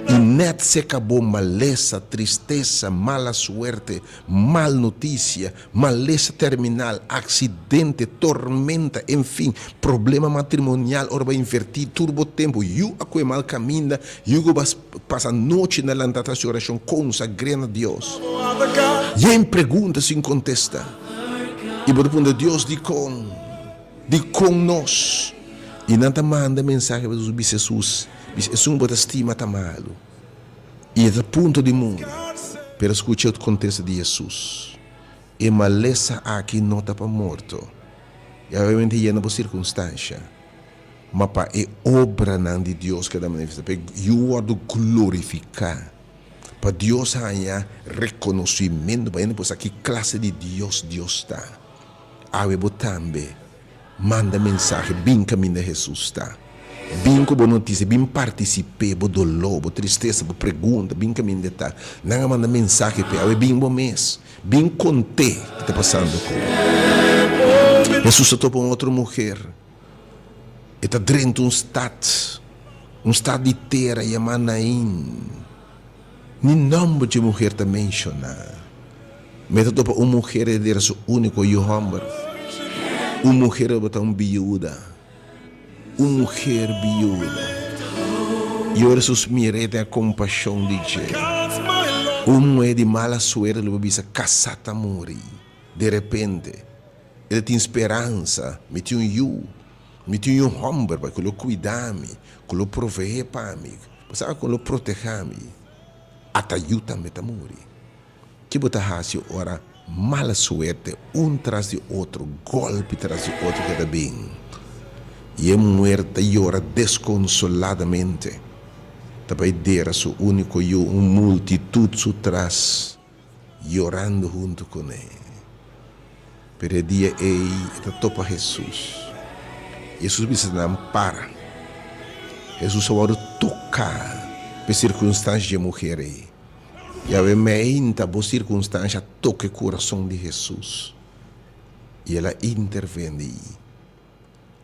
I nèt seka bo malesa, tristesa, mala suerte, mal notisia, malesa terminal, aksidente, tormenta, enfin, problema matrimonial ora bo a invertí tur bo tempu, yu a kohe mal kaminda, yu ku bo a pasa nochi na lanta tras di orashon konsagré na Dios. Yen pregunta sin kontesta. I bo ta puntra Dios dikon? Dikon nos? I nan ta manda mensahe pa Jesus bisa Jesus, bisa esun bo ta stima ta malu i e ta punto di muri. Pero skucha e kontesta di Jesus, E malesa aki no ta pa morto, i obviamente yena bo sirkunstansha, ma pa e obranan di Dios keda manifestá, pa e Yu wòrdu glorifiká, pa Dios haña rekonosimentu, pa hende por sa ki klase di Dios Dios ta. Awe bo tambe manda mensahe bin kaminda Hesus ta. Bin ku bo notisia, bin partisip'é bo doló, bo tristesa, bo pregunta, bin kaminda e ta. Nan a manda mensahe p'e, awe bin bo mes, bin kont'é ki ta pasando ku bo. Hesus ta topa un otro muher, e ta drenta un stat, un stat di tera yamá Nain. Ni nòmber dje muher ta menshoná. Mi ta topa un muher e dera su úniko yu hòmber. Un muher tabata un biuda. Un muher biuda. I ora Hesus mir'é ten a kompashon di dje. Un muhé di mala suerte lo por bisa, Kasá ta muri. De repente, e ta tin speransa, Mi tin un yu. Mi tin un hòmber pa ku lo kuida mi, ku lo proveé pa mi, bo sa ku lo protehá mi. Ata yu tambe ta muri. Ki bo ta hasi ora mala suerte un tras di otro, gòlpi tras di otro keda bin? I e muher ta yora deskonsoladamente, ta bai dera su úniko yu, un multitut su tras, yorando huntu kuné. Pero e dia ei e ta topa Hesus. Hesus bisa nan, Para. Hesus a wòrdu toká pa e sirkunstansha dje muher ei. Yahweh meinta bo sirkunstansha a toka e kurason di Hesus, i el a intervení.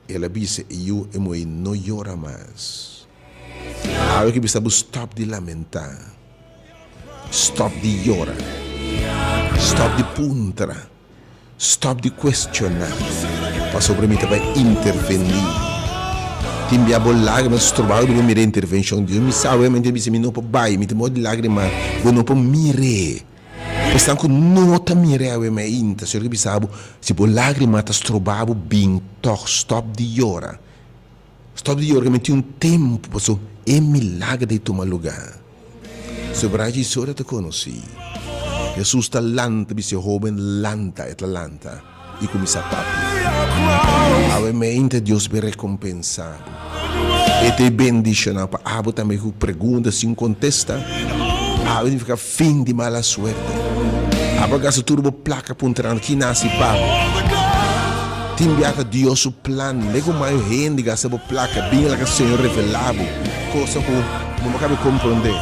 El a bisa e yu e muhé no yora mas. Awe ke bisa bo stòp di lamentá, stòp di yora, stòp di puntra, stòp di kuestioná, pasobra mi ta bai intervení. Tin bia bo lágrima ta strobá bo di bo mira e intervenshon di Dios. Mi sa obviamente mi bisa mi no por bai, mi ta mor di lágrima, bo no por mir'é. Esnan ku no ta mira awe mainta, Señor ke bisa bo, si bo lágrima ta stroba bo, bin tòg, stòp di yora. Stòp di yora, ke mi tin un tempu, paso e milager ta tuma lugá. Sobra dje historia ta konosí. Hesus ta lanta, bisa e hóben, Lanta, e ta lanta i kuminsá papia. Awe mainta Dios be rekompensá bo. E ta e bendishoná pa abo tambe ku pregunta sin kontesta. Awe nifiká fin di mala suerte. Abo a gasta tur bo plaka puntrando ki nasi pa bo. Tin bia ta Dios su plan. Lego mayo hende gasta bo plaka bin laga Señor revela bo cosa ku bo no kabe komprondé.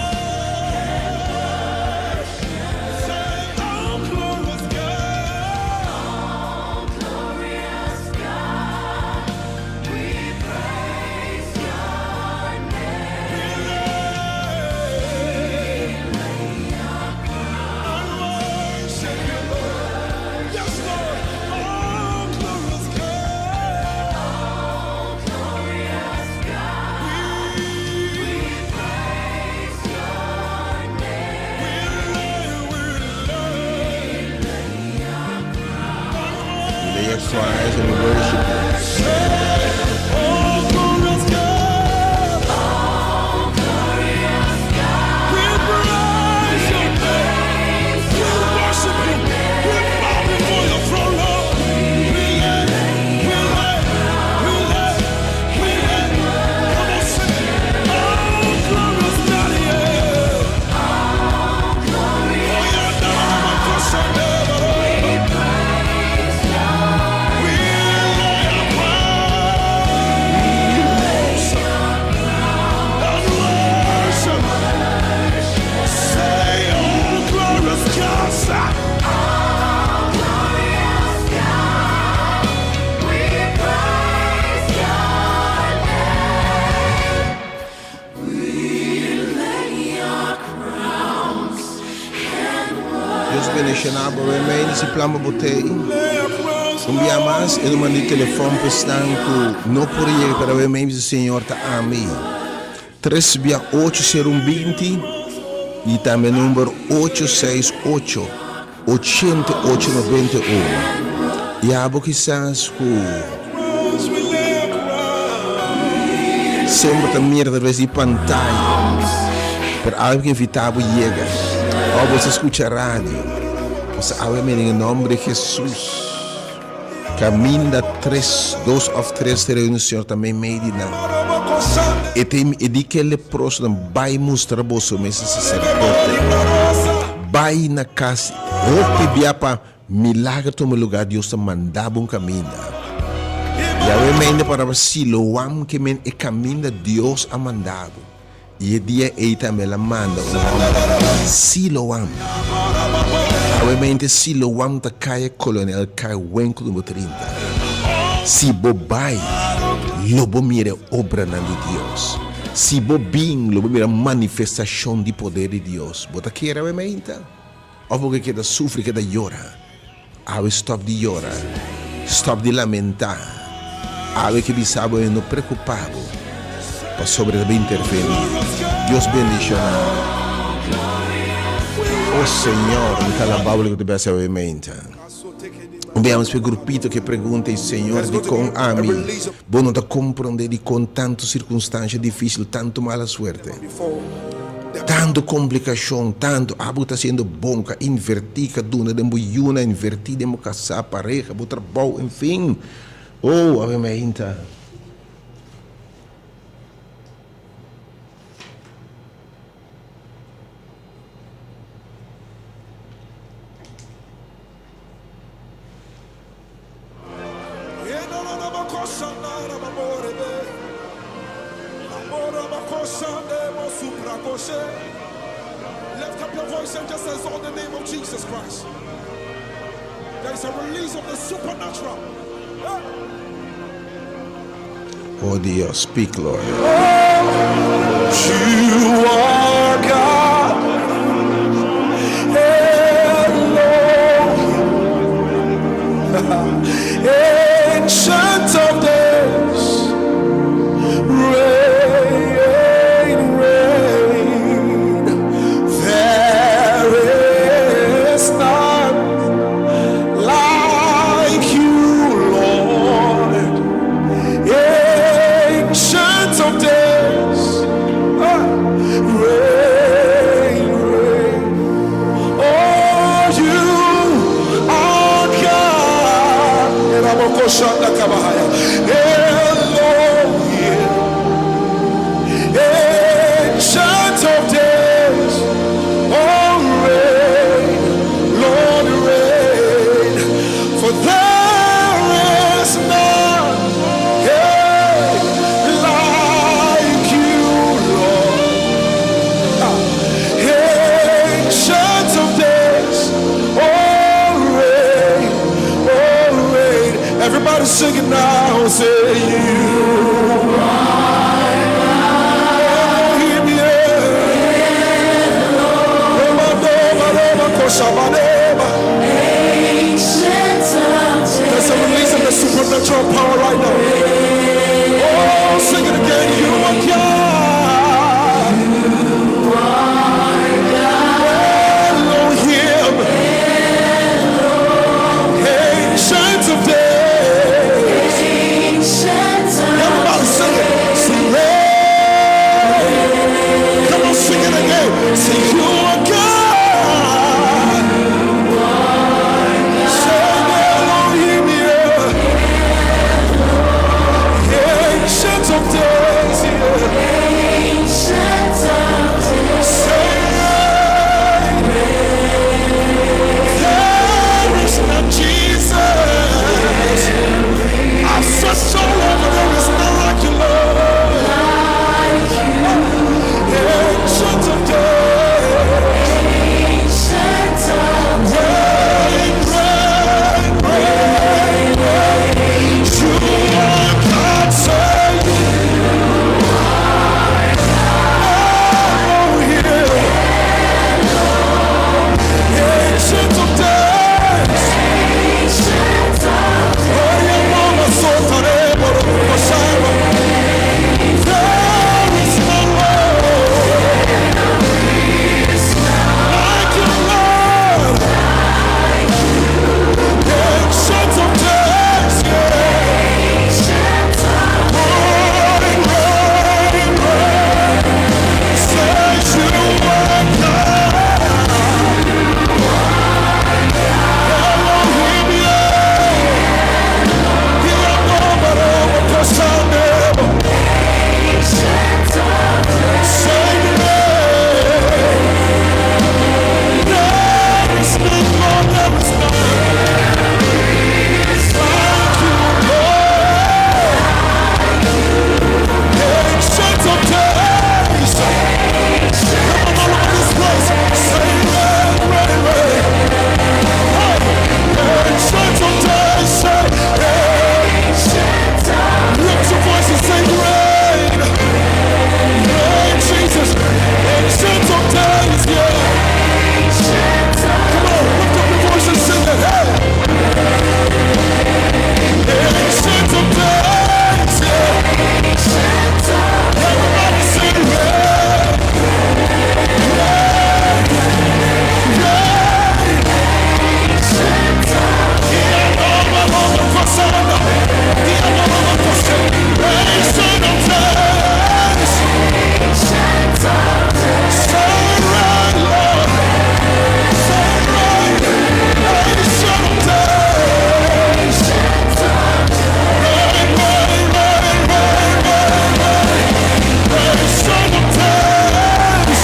We lay our cries and we worship you. Dios bendiciona bo Remain si plan pa bo tei. Un bia mas e numero di telefon pa esnan ku no por yega pero Remain bisa Señor ta ami. Tres bia ocho sero un binti y tambe number ocho seis ocho ochenta y ocho noventa y uno. Y abo kisas ku semper ta mira atraves di pantaya pero algo ke invita bo yega of bo sa scucha radio bo sa awe mira den e nomber di Jesus. Caminda tres, dos of tres ta reuni Señor ta meimei di nan. E ta e di ke leprosonan, Bai mustra boso mes na sacerdote. Bai na cas hopi bia pa milager tuma lugar Dios ta manda bo un caminda. Yahweh mende parabra Siloam ke men e caminda Dios a manda bo. I e dia ei tambe el a manda un hòmber, Siloam. Awemente Siloam ta kaya Kolonel Kai Wenkel number 30. Si bo bai, lo bo mira e obranan di Dios. Si bo bin, lo bo mira manifestashon di poder di Dios. Bo ta kere awemente? Òf bo ke keda sufri, keda yora? Awe stòp di yora, stòp di lamentá. Awe ke bisa bo e no preokupá bo, pasobra e ta bin intervení. Dios bendishoná bo. O Señor, mi ta alabá bo loke ta bes awe meinta. Un bia mas p'e grupito ke pregunta i Señor dikon ami bo no ta komprondé dikon tantu sirkunstansha difísil, tantu mala suerte. Tantu komplikashon, tantu abo ta hasiendo bon, ka invertí, ka duna den bo yuna, invertí den bo kasá, pareha, bo trabou, en fin. Oh, awe mainta. Lift up your voice and just exalt the name of Jesus Christ. There is a release of the supernatural. Oh Dios, speak Lord. You are God. Ancient of days, reign, reign. There is none like you, Lord. Ancient of days, reign, reign. Oh, you are God. Elohim, Ancient of days, oh, reign, Lord, it now. Say you are Elohim, yeah. There's a release of the supernatural power right now. Oh, sing it again. You are God. Elohim. Ancient of days. Everybody sing it. Sing it. Come on, sing it again. Say you are God. Say Elohim, yeah. Ancient of days, yeah. Say there is none Jesus. I've searched all over, there is none like you, Lord. Ancient of days. Reign, reign, reign, reign. You are God, say Elohim. Ancient of days. Oh, yeah, mama, so There is no Lord like you, Lord. Ancient of days, yeah. Reign, reign, reign. Say you are God. Elohim, yeah. Say there is none, Lord, there is none like you, Lord. Ancient of days. Come on, all over this place. Say, reign, reign, reign. Hey, ancient of days. Say, hey. Lift your voice and say, reign. Reign, Jesus. Ancient of days, yeah. Come on, lift up your voice and sing it. Hey. Ancient of days, yeah. Everybody sing, reign, reign, reign. Ancient of days. Say reign, Lord. Say reign. Ancient of days. Reign, reign, reign, reign, reign, reign. Ancient of days.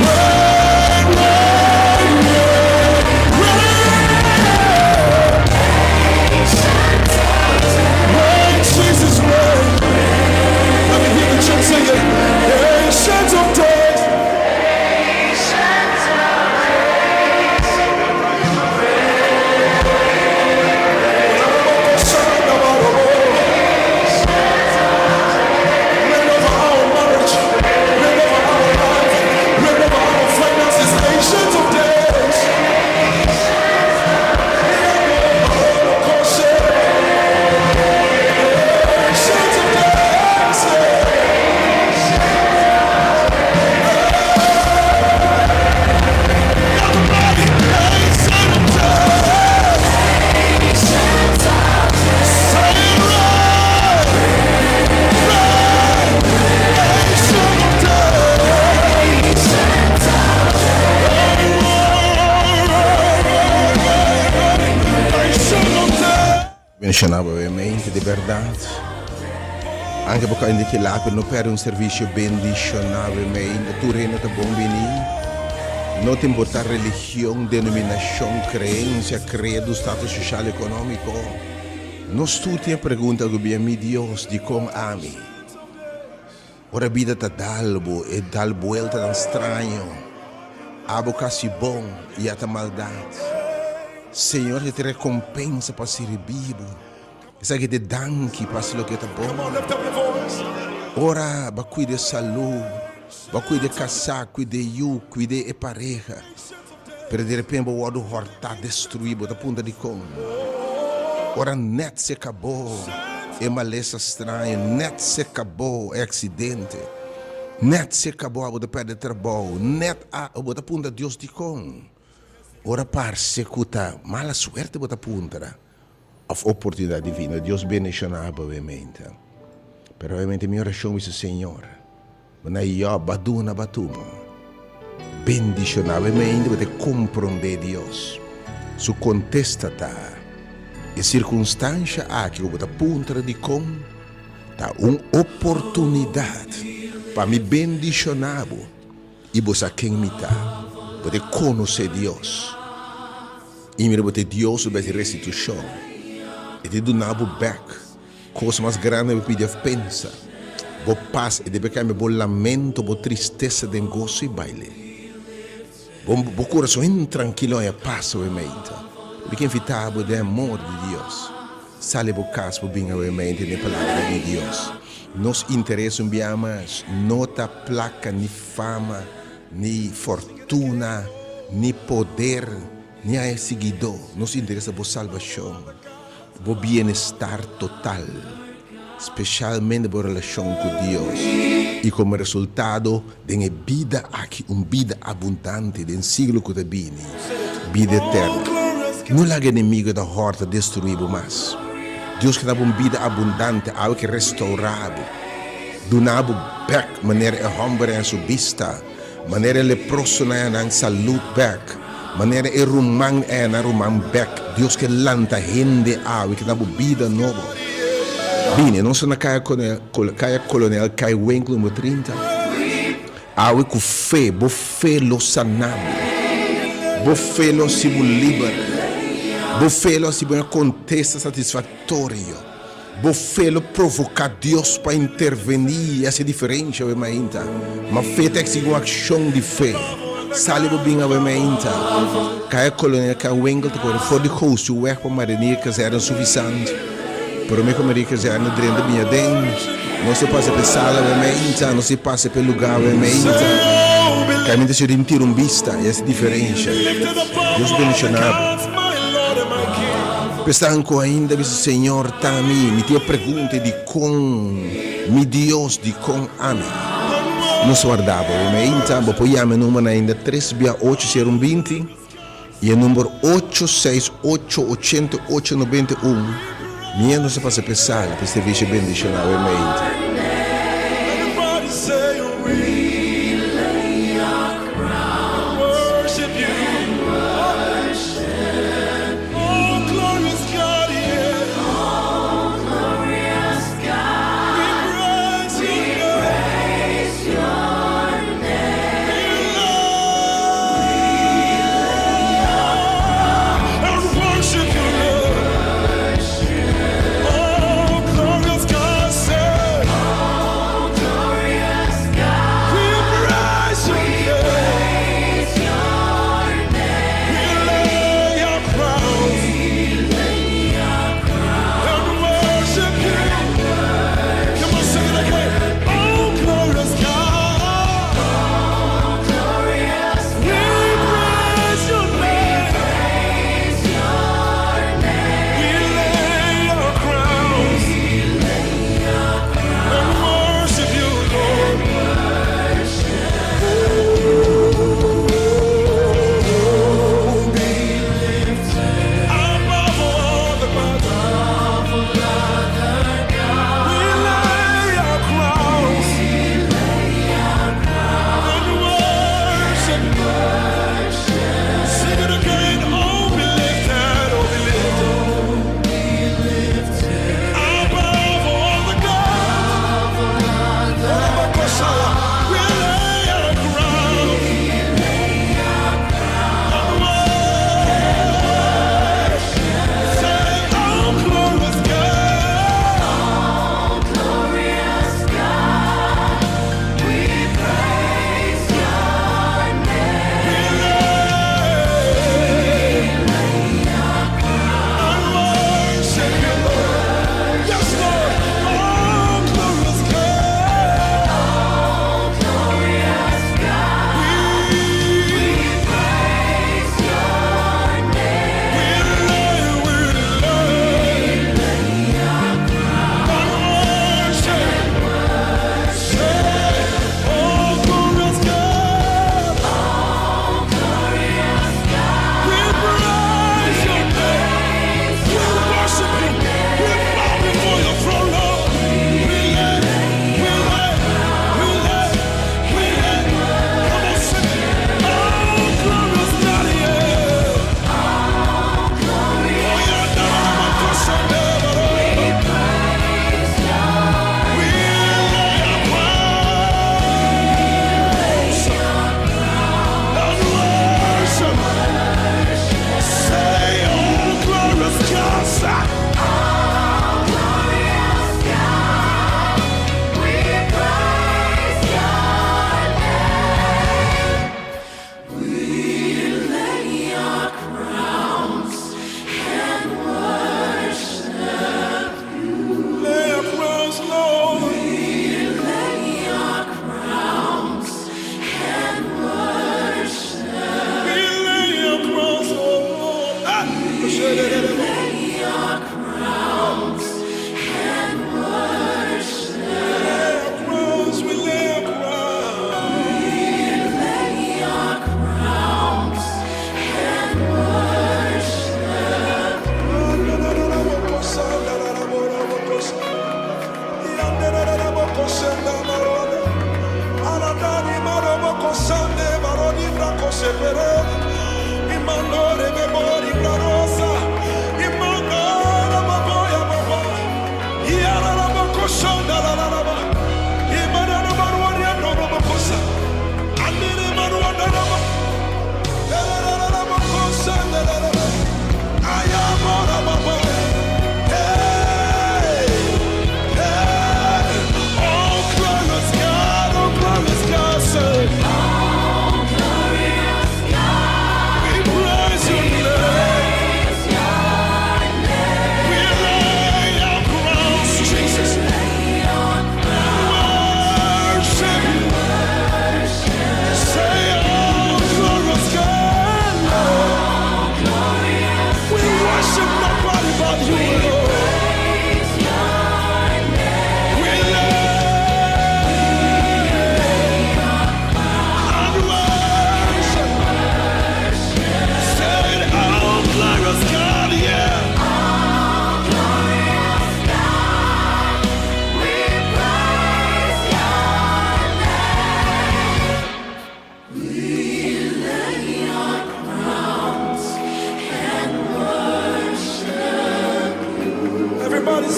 Reign, reign, reign, reign. Reign, Jesus, reign. Let me hear the church sing it. Ancient of days. Reign over our marriage. Reign over our life. Reign over our finances. Ancient of days. Ancient of days. Everybody, ancient of days. Say reign, reign, ancient of days. Ancient of days. Bendishoná mente di bèrdat. Anke pa hende ku lapi no pèrdè un servisio bendishoná mente. Tur hende ta bon bini. No ta importá religion, denominashon, kreensia, kredo, status sosial ekonómiko. Nos tur tin pregunta ku mi Dios dikon ami. Ora bida ta dal bo e dal buelta dan straño. Abo kasi bon i ata maldat. Señor ta rekompensa pa sirbi bo. Esaki ta danki pa hasi loke ta bon. Ora bo a kuida e salú, bo a kuida e kasá, kuida e yu, kuida e pareha, pero derepente bo wòrdu hòrtá, destruí, bo ta puntra dikon? Ora nèt se kabó e malesa straño, nèt se kabó e aksidente, nèt se kabó abo ta pèrdè trabou, nèt a bo ta puntra Dios dikon? Ora parse ku ta mala suerte bo ta puntra. Of oportunidad divino. Dios bendiciona bo obviamente. Pero obviamente mi oracion bisa Señor, bo na Job a duna bo a tuma. Bendiciona obviamente bo te comprende Dios. Su contesta ta, e circunstancia aki cu bo ta puntra dicon ta un oportunidad pa mi bendiciona bo y bo sa ken mi ta. Bo te conoce Dios. I mira bo ta e Dios bo bes restitushon. E ta duna bo bek kos mas grandi bo pidi of pensa. Bo pas e debe kambia bo lamento, bo tristesa den goso i baile. Bo bo kurason intrankilo haña pas awe meinta. Mi ke invita bo den amor di Dios. Sali bo kas bo bin awe meinta den e palabra di Dios. Nos interes un bia mas no ta plaka ni fama. Ni fortuna, ni poder, ni a e siguidó. Nos interesa bo salbashon, bo bienestar total, speshalmente bo relashon ku Dios, i komo resultado den e bida aki un bida abundante den siglo ku ta bini, bida eterno. No laga enemigo ta hòrta destruí bo mas. Dios ke dabo un bida abundante, awe ke restourá bo. Duna bo bek manera e homber en su bista, manera e leprosonan a nan salud bek, manera e ruman a nan ruman bek. Dios ke lanta hende awe ke da bo bida nobo. Bini, nos ta na Kaya Kaya Kolonel Kai Winkel numero 30. Awe ku fe, bo fe lo sana bo. Bo fe lo hasi bo liber. Bo fe lo hasi bo una kontesta satisfaktorio. Bo fe lo provoká Dios pa intervení i hasi diferensha awe mainta. Ma fe ta eksigi un akshon di fe. Sali bo bin awe mainta. Kaya Kolonel Kaya Winkel ta kore for di Goosuweg pa Marinier Kazerne Suffisant. Prome ku Marinier Kazerne drenta bin aden, nos ta pasa p'e sala awe mainta, nos ta pasa p'e lugá awe mainta. Kaminda si rin tira un bista i hasi diferensha. Dios bendishoná bo. P'esnan ku ainda bisa, Señor, ta mi, mi tin e pregunta di kon, mi Dios, di kon ami? Nos warda bo. Mi ainda, bo por yama e numbernan ainda tres bia ocho sero un binti i e number ocho seis ocho ochenta i ocho nobenta i un. Mientras nos ta pasa p'e sala p'e servisio bendishoná awe mainta.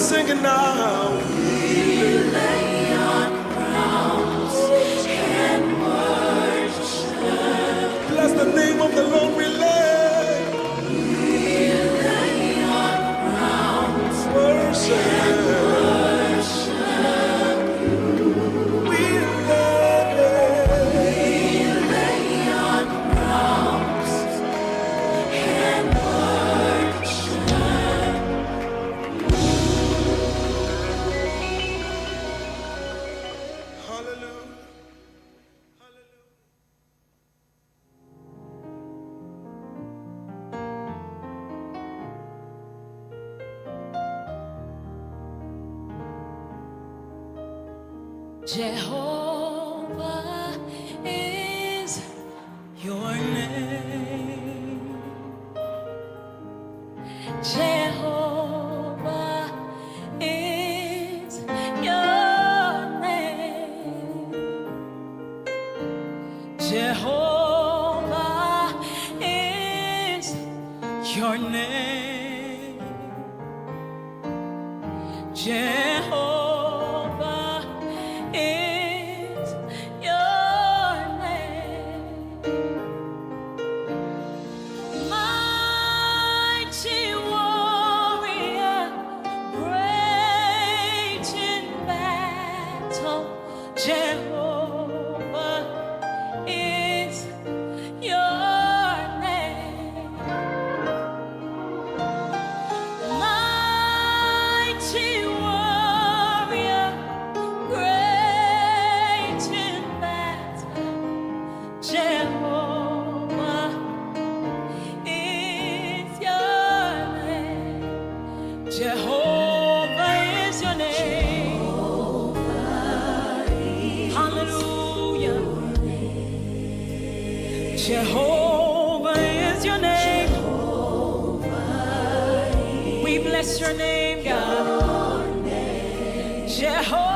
Sing it now. We lay our crowns and worship. Bless the name of the Lord. We lay. We lay our crowns Worship. and worship you. We lay. We lay our crowns and worship. Hallelujah. Jehovah is your name. Jehovah is your name. Jehovah is your name. Jehovah is your name. Mighty warrior, great in battle, Jehovah is your name. Mighty warrior, great in battle, Jehovah is your name. Jehovah is your name. Hallelujah. Jehovah is your name. We bless your name, God. Jehovah.